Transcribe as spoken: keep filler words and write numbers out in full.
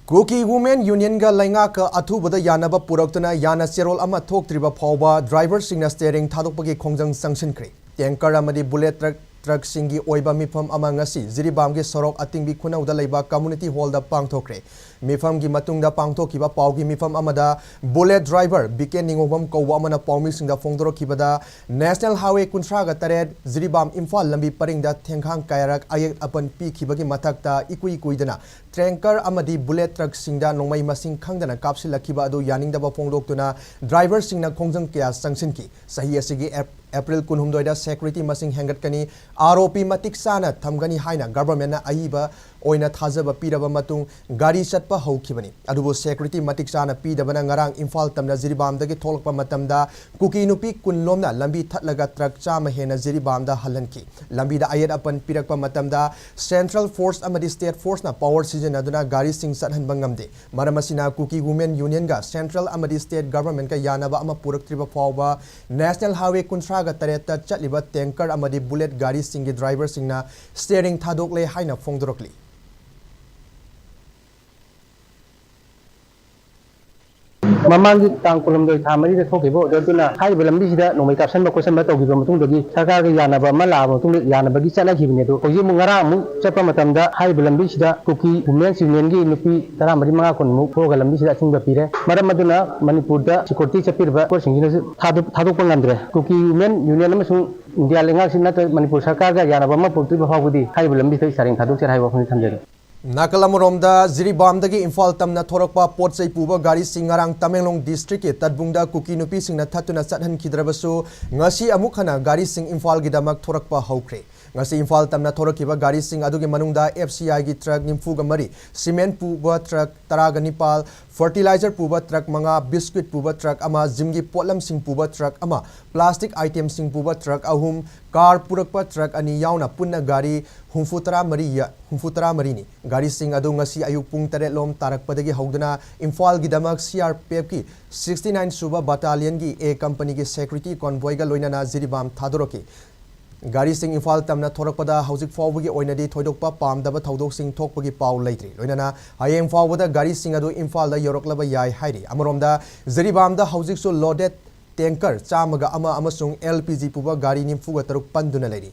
Kuki Women Unionꯒ ꯂꯩꯉꯥꯛꯀ ꯑꯊꯨꯕꯗ ꯌꯥꯅꯕ ꯄꯨꯔꯛꯇꯨꯅ ꯌꯥꯅ ꯆꯦꯔꯣꯜ ꯑꯃ ꯊꯣꯛꯇ꯭ꯔꯤꯕ ꯐꯥꯎꯕ driverꯁꯤꯡꯅ steering ꯊꯥꯗꯣꯛꯄꯒꯤ ꯈꯣꯡꯖꯪ ꯆꯪꯁꯤꯟꯈ꯭ꯔꯦ꯫ Tanker ꯑꯃꯗꯤ bullet truck, truckꯁꯤꯡꯒꯤ ꯑꯣꯏꯕ ꯃꯤꯐꯝ ꯑꯃ ꯉꯁꯤ ꯖꯤꯔꯤꯕꯥꯝꯒꯤ ꯁꯣꯔꯣꯛ ꯑꯇꯤꯡꯕꯤ ꯈꯨꯅꯧꯗ ꯂꯩꯕ community hallꯗ ꯄꯥꯡꯊꯣꯛꯈ꯭ꯔꯦ꯫ ꯃꯤꯐꯝꯒꯤ ꯃꯇꯨꯡꯗ ꯄꯥꯡꯊꯣꯛꯈꯤꯕ ꯄꯥꯎꯒꯤ ꯃꯤꯐꯝ ꯑꯃꯗ bullet driver ꯕꯤ ꯀꯦ ꯅꯤꯉꯣꯝꯕꯝ ꯀꯧꯕ ꯑꯃꯅ ꯄꯥꯎꯃꯤꯁꯤꯡꯗ ꯐꯣꯡꯗꯣꯔꯛꯈꯤꯕꯗ, National Highway ꯀꯨꯟꯊ꯭ꯔꯥꯒ ꯇꯔꯦꯠ ꯖꯤꯔꯤꯕꯥꯝ ꯏꯝꯐꯥꯜ ꯂꯝꯕꯤ ꯄꯔꯤꯡꯗ ꯊꯦꯡꯈꯥꯡ ꯀꯌꯥꯔꯛ ꯑꯌꯦꯠ ꯑꯄꯟ ꯄꯤꯈꯤꯕꯒꯤ ꯃꯊꯛꯇ ꯏꯀꯨꯏ ꯀꯨꯏꯗꯅ tanker ꯑꯃꯗꯤ bullet truckꯁꯤꯡꯗ ꯅꯣꯡꯃꯩ ꯃꯁꯤꯡ ꯈꯪꯗꯅ ꯀꯥꯞꯁꯤꯜꯂꯛꯈꯤꯕ ꯑꯗꯨ ꯌꯥꯅꯤꯡꯗꯕ ꯐꯣꯡꯗꯣꯛꯇꯨꯅ driverꯁꯤꯡꯅ ꯈꯣꯡꯖꯪ ꯀꯌꯥ ꯆꯪꯁꯤꯟꯈꯤ꯫ ꯆꯍꯤ ꯑꯁꯤꯒꯤ ꯑꯦꯞ-, ꯑꯦꯄ꯭ꯔꯤꯜ ꯀꯨꯟꯍꯨꯝꯗꯣꯏꯗ security ꯃꯁꯤꯡ ꯍꯦꯟꯒꯠꯀꯅꯤ꯫ ꯑꯥꯔ ꯑꯣ ꯄꯤ ꯃꯇꯤꯛ ꯆꯥꯅ ꯊꯝꯒꯅꯤ ꯍꯥꯏꯅ governmentꯅ ꯑꯏꯕ ꯑꯣꯏꯅ ꯊꯥꯖꯕ ꯄꯤꯔꯕ ꯃꯇꯨꯡ ꯒꯥꯔꯤ ꯆꯠꯄ ꯍꯧꯈꯤꯕꯅꯤ꯫ ꯑꯗꯨꯕꯨ security ꯃꯇꯤꯛ ꯆꯥꯅ ꯄꯤꯗꯕꯅ ꯉꯔꯥꯡ ꯏꯝꯐꯥꯜ ꯇꯝꯅ ꯖꯤꯔꯤꯕꯥꯝꯗꯒꯤ ꯊꯣꯛꯂꯛꯄ ꯃꯇꯝꯗ ꯀꯨꯀꯤ ꯅꯨꯄꯤ ꯀꯨꯟ ꯂꯣꯝꯅ ꯂꯝꯕꯤ ꯊꯠꯂꯒ truck ꯆꯥꯝꯃ ꯍꯦꯟꯅ ꯖꯤꯔꯤꯕꯥꯝꯗ ꯍꯜꯍꯟꯈꯤ꯫ ꯂꯝꯕꯤꯗ ꯑꯌꯦꯠ ꯑꯄꯟ ꯄꯤꯔꯛꯄ ꯃꯇꯝꯗ central force ꯑꯃꯗꯤ state forceꯅ power ꯁꯤꯖꯤꯟꯅꯗꯨꯅ ꯒꯥꯔꯤꯁꯤꯡ ꯆꯠꯍꯟꯕ ꯉꯝꯗꯦ꯫ ꯃꯔꯝ ꯑꯁꯤꯅ Kuki Women Unionꯒ central ꯑꯃꯗꯤ state governmentꯀ ꯌꯥꯅꯕ ꯑꯃ ꯄꯨꯔꯛꯇ꯭ꯔꯤꯕ ꯐꯥꯎꯕ National Highway ꯀꯨꯟꯊ꯭ꯔꯥꯒ ꯇꯔꯦꯠꯇ ꯆꯠꯂꯤꯕ tanker ꯑꯃꯗꯤ bullet ꯒꯥꯔꯤꯁꯤꯡꯒꯤ driverꯁꯤꯡꯅ steering ꯊꯥꯗꯣꯛꯂꯦ ꯍꯥꯏꯅ ꯐꯣꯡꯗꯣꯔꯛꯂꯤ꯫ ꯃꯃꯥꯡꯒꯤ ꯇꯥꯡ ꯀꯨꯟꯍꯨꯝꯗꯣꯏ ꯊꯥ ꯃꯔꯤꯗ ꯊꯣꯛꯈꯤꯕ orderꯗꯨꯅ ꯍꯥꯏꯔꯤꯕ ꯂꯝꯕꯤꯁꯤꯗ ꯅꯣꯡꯃꯩ ꯀꯥꯞꯁꯟꯕ ꯈꯣꯠꯆꯟꯕ ꯇꯧꯈꯤꯕ ꯃꯇꯨꯡꯗꯒꯤ ꯁꯔꯀꯥꯔꯒ ꯌꯥꯅꯕ ꯑꯃ ꯂꯥꯛꯑꯕ ꯃꯇꯨꯡꯗ ꯌꯥꯅꯕꯒꯤ ꯆꯠꯅꯈꯤꯕꯅꯤ꯫ ꯑꯗꯣ ꯍꯧꯖꯤꯛ ꯑꯃꯨꯛ ꯉꯔꯥꯡ ꯑꯃꯨꯛ ꯆꯠꯄ ꯃꯇꯝꯗ ꯍꯥꯏꯔꯤꯕ ꯂꯝꯕꯤꯁꯤꯗ Kuki Women's Unionꯒꯤ ꯅꯨꯄꯤ ꯇꯔꯥꯃꯔꯤ ꯃꯉꯥ ꯀꯨꯟꯃꯨꯛ ꯊꯣꯛꯑꯒ ꯂꯝꯕꯤꯁꯤꯗ ꯑꯊꯤꯡꯕ ꯄꯤꯔꯦ꯫ ꯃꯔꯝ ꯑꯗꯨꯅ ꯃꯅꯤꯄꯨꯔꯗ security ꯆꯠꯄꯤꯔꯤꯕ forceꯁꯤꯡꯁꯤꯅꯁꯨ ꯊꯥꯗꯣꯛ-, ꯊꯥꯗꯣꯛꯄ ꯉꯝꯗ꯭ꯔꯦ꯫ Kuki Women Union ꯑꯃꯁꯨꯡ ꯏꯟꯗꯤꯌꯥ ꯂꯩꯉꯥꯛꯁꯤ ꯅꯠꯇ꯭ꯔꯒ ꯃꯅꯤꯄꯨꯔ ꯁꯔꯀꯥꯔꯒ ꯌꯥꯅꯕ ꯑꯃ ꯄꯨꯔꯛꯇ꯭ꯔꯤꯕ ꯐꯥꯎꯕꯗꯤ ꯍꯥꯏꯔꯤꯕ ꯂꯝꯕꯤꯁꯤꯗ ꯆꯥꯔꯦꯡ ꯊꯥꯗꯣꯛꯆꯦ ꯍꯥꯏꯕ ꯋꯥꯐꯝꯁꯤ ꯊꯝꯖꯒꯦ꯫ ꯅꯥꯀꯜ ꯑꯃꯔꯣꯝꯗ, ꯖꯤꯔꯤꯕꯥꯝꯗꯒꯤ ꯏꯝꯐꯥꯜ ꯇꯝꯅ ꯊꯣꯔꯛꯄ ꯄꯣꯠ ꯆꯩ ꯄꯨꯕ ꯒꯥꯔꯤꯁꯤꯡ ꯉꯔꯥꯡ ꯇꯃꯦꯡꯂꯣꯡ districtꯀꯤ ꯇꯠꯕꯨꯡꯗ ꯀꯨꯀꯤ ꯅꯨꯄꯤꯁꯤꯡꯅ ꯊꯠꯇꯨꯅ ꯆꯠꯍꯟꯈꯤꯗ꯭ꯔꯕꯁꯨ, ꯉꯁꯤ ꯑꯃꯨꯛ ꯍꯟꯅ ꯒꯥꯔꯤꯁꯤꯡ ꯏꯝꯐꯥꯜꯒꯤꯗꯃꯛ ꯊꯣꯔꯛꯄ ꯍꯧꯈ꯭ꯔꯦ꯫ ꯉꯁꯤ ꯏꯝꯐꯥꯜ ꯇꯝꯅ ꯊꯣꯔꯛꯈꯤꯕ ꯒꯥꯔꯤꯁꯤꯡ ꯑꯗꯨꯒꯤ ꯃꯅꯨꯡꯗ F C Iꯒꯤ truck ꯅꯤꯐꯨꯒ ꯃꯔꯤ, cement ꯄꯨꯕ truck ꯇꯔꯥꯒ ꯅꯤꯄꯥꯜ, fertilizer ꯄꯨꯕ truck ꯃꯉꯥ, biscuit ꯄꯨꯕ truck ꯑꯃ, gymꯒꯤ ꯄꯣꯠꯂꯝꯁꯤꯡ ꯄꯨꯕ truck ꯑꯃ, plastic itemꯁꯤꯡ ꯄꯨꯕ truck ꯑꯍꯨꯝ, car ꯄꯨꯔꯛꯄ truck ꯑꯅꯤ ꯌꯥꯎꯅ ꯄꯨꯟꯅ ꯒꯥꯔꯤ ꯍꯨꯝꯐꯨ ꯇꯔꯥꯃꯔꯤ ꯌ-, ꯍꯨꯝꯐꯨ ꯇꯔꯥꯃꯔꯤꯅꯤ꯫ ꯒꯥꯔꯤꯁꯤꯡ ꯑꯗꯨ ꯉꯁꯤ ꯑꯌꯨꯛ ꯄꯨꯡ ꯇꯔꯦꯠ ꯂꯣꯝ ꯇꯥꯔꯛꯄꯗꯒꯤ ꯍꯧꯗꯨꯅ ꯏꯝꯐꯥꯜꯒꯤꯗꯃꯛ C R P Fꯀꯤ sixty nine ꯁꯨꯕ battalionꯒꯤ A companyꯒꯤ security convoyꯒ ꯂꯣꯏꯅꯅ ꯖꯤꯔꯤꯕꯥꯝ ꯊꯥꯗꯣꯔꯛꯈꯤ꯫ ꯒꯥꯔꯤꯁꯤꯡ ꯏꯝꯐꯥꯜ ꯇꯝꯅ ꯊꯣꯔꯛꯄꯗ ꯍꯧꯖꯤꯛ ꯐꯥꯎꯕꯒꯤ ꯑꯣꯏꯅꯗꯤ ꯊꯣꯏꯗꯣꯛꯄ ꯄꯥꯝꯗꯕ ꯊꯧꯗꯣꯛꯁꯤꯡ ꯊꯣꯛꯄꯒꯤ ꯄꯥꯎ ꯂꯩꯇ꯭ꯔꯤ꯫ ꯂꯣꯏꯅꯅ ꯍꯌꯦꯡ ꯐꯥꯎꯕꯗ ꯒꯥꯔꯤꯁꯤꯡ ꯑꯗꯨ ꯏꯝꯐꯥꯜꯗ ꯌꯧꯔꯛꯂꯕ ꯌꯥꯏ ꯍꯥꯏꯔꯤ꯫ ꯑꯃꯔꯣꯝꯗ ꯖꯤꯔꯤꯕꯥꯝꯗ ꯍꯧꯖꯤꯛꯁꯨ loaded tanker ꯆꯥꯝꯃꯒ ꯑꯃ ꯑꯃꯁꯨꯡ L P G ꯄꯨꯕ ꯒꯥꯔꯤ ꯅꯤꯐꯨꯒ ꯇꯔꯨꯛ ꯄꯟꯗꯨꯅ ꯂꯩꯔꯤ꯫